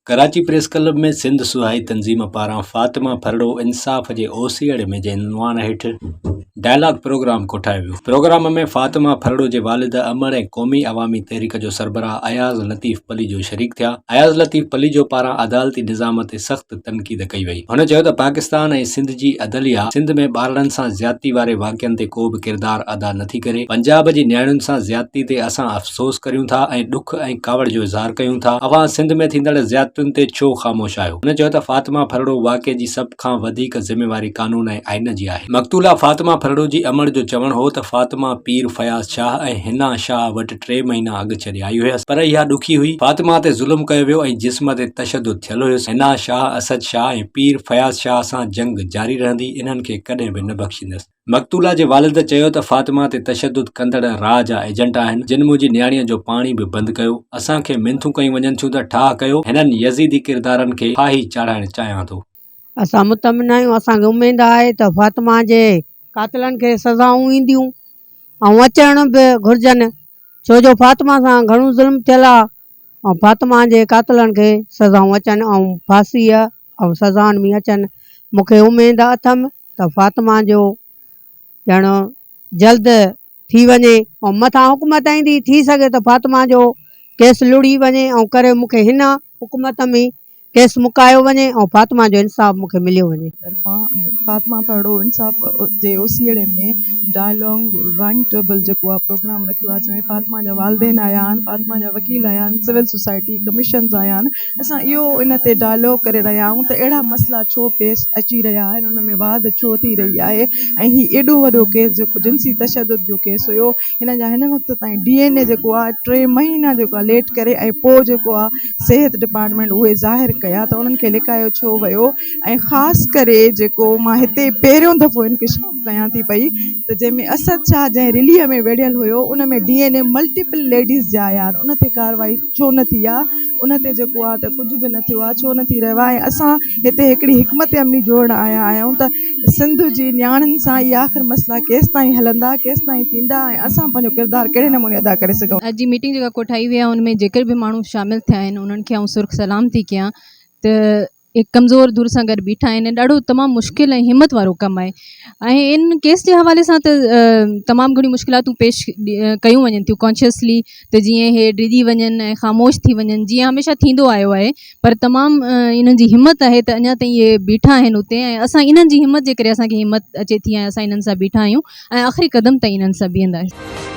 Karachi press club ۾ Sindh سهائي تنظيم پاران فاطمه ڦرڙو انصاف جي اوسيئڙي ۾ جي عنوان هيٺ ڊائلاگ پروگرام ڪوٺايو ويو. پروگرام ۾ فاطمه ڦرڙو جي والده امڙ ۽ قومي عوامي تحريڪ جو سربراهه اياز لطيف پليجو شريڪ ٿيا. اياز لطيف پليجو پاران عدالتي نظام تي سخت تنقيد ڪئي وئي. هن چيو ته پاڪستان ۽ سنڌ جي عدليه سنڌ ۾ ٻارڙن سان زيادتي واري واقعن تي ڪو به ڪردار ادا نٿي ڪري، پنجاب جي نياڻين سان زيادتي تي اسان افسوس ڪريون ٿا ۽ ڏک ۽ ڪاوڙ جو اظهار ڪيون ٿا، اوهان سنڌ ۾ ٿيندڙ زيادتين تي ڇو خاموش آهيو؟ هن چيو ته فاطمه ڦرڙو واقعي جي سڀ کان وڌيڪ ذميواري قانون ۽ آئين جي آهي. مقتوله فاطمه ڦرڙو جي امڙ جو چوڻ هو ته فاطمه پير فياض شاهه ۽ حنا شاهه وٽ ٽي مهينا اڳ ڇڏي آئي هيس پر اها ڏکي هئي، فاطمه تي ظلم ڪيو ويو ۽ جسم تي تشدد ٿيل هيس، حنا شاهه، اسد شاهه ۽ پير فياض شاهه سان جنگ جاري رهندي، انهن کي ڪڏهن به نه بخشيندس. مقتوله جي والد چيو ته فاطمه تي تشدد ڪندڙ را جا ايجنٽ آهن جن منهنجي نياڻيء جو پاڻي به بند ڪيو، اسان کي منٿون ڪيون وڃن ٿيون ته ٺاهه ڪيو، هنن يزيدي ڪردارن کي ڦاهي چاڙهائڻ چاهيان ٿو. اسان مطمئن آهيون، اسان کي اميد آهي ته فاطمه جي قاتلن کي سزائون اينديون ۽ اچڻ به گهرجن ڇو جو فاطمه سان گهڻو ظلم ٿيل آهي ۽ فاطمه جي قاتلن کي سزائون اچن ۽ ڦاسيء ۽ سزائن ۾ اچن مون کي اميد اٿم ته فاطمه جو ڄڻ جلد ٿي وڃي ۽ مٿان حڪومت ايندي ٿي سگهي ته فاطمه جو ڪيس لڙهي وڃي ۽ ڪري مون کي هن حڪومت ۾ ڪيس مڪايو وڃي ۽ فاطمه جو انصاف مون کي مليو وڃي. طرفان فاطمه ڦرڙو انصاف جي اوسيئڙي ۾ ڊائلاگ رائونڊ ٽيبل جيڪو آهي پروگرام رکيو آهي جنهن ۾ فاطمه جا والدين آيا آهن فاطمه جا وڪيل آيا آهن سول سوسائٽي ڪميشنز آيا آهن اسان اهو ان تي ڊائلاگ ڪري رهيا آهيون ته اهڙا مسئلا ڇو پيش اچي رهيا آهن ان ۾ واڌ ڇو ٿي رهي آهي ۽ هي ايڏو وڏو ڪيس جيڪو جنسي تشدد جو ڪيس هيو هن جا هن وقت تائين ڊي اين اي جيڪو آهي ٽي مهينا جيڪو آهي ليٽ ڪري ۽ پوء جيڪو آهي صحت ڊپارٽمينٽ اهي ظاهر ڪيا ته انهن کي لڪايو ڇو ويو ۽ خاص ڪري جيڪو مان هتي پهريون دفعو انڪشاف ڪيان ٿي پئي ته جنهن ۾ اسد شاهه جنهن رليء ۾ ويڙهيل هيو ان ۾ D N A multiple ladies جا آيا آهن ان تي ڪارروائي ڇو نه ٿي آ ان تي جيڪو آ ته ڪجهه به نه ٿيو آ ڇو نه ٿي رهيو آ ۽ اسان هتي هڪڙي حڪمت عملي جوڙڻ آيا آهيون ته سنڌ جي نياڻين سان اهي آخر مسئلا ڪيستائين هلندا ڪيستائين ٿيندا ۽ اسان پنهنجو ڪردار ڪهڙي نموني ادا ڪري سگهون. اڄ جي ميٽنگ جيڪا ڪوٺائي وئي آ ان ۾ جيڪي به ماڻهو شامل ٿيا آهن انهن کي آئون سرخ سلام ٿي ڪيان ته هڪ ڪمزور ڌر سان گڏ بيٺا آهن ڏاڍو تمام مشڪل ۽ همت وارو ڪم آهي ۽ ان ڪيس جي حوالي سان ته تمام گهڻيون مشڪلاتون پيش ڪيون وڃن ٿيون ڪانشسلي ته جيئن هي ڊڄي وڃن ۽ خاموش ٿي وڃن جيئن هميشه ٿيندو آيو آهي پر تمام انهن جي همت آهي ته اڃا تائين اهي بيٺا آهن اتي ۽ اسان انهن جي همت جي ڪري اسان کي همت اچي ٿي ۽ اسان انهن سان بيٺا آهيون ۽ آخري قدم تائين انهن سان بيهنداسين.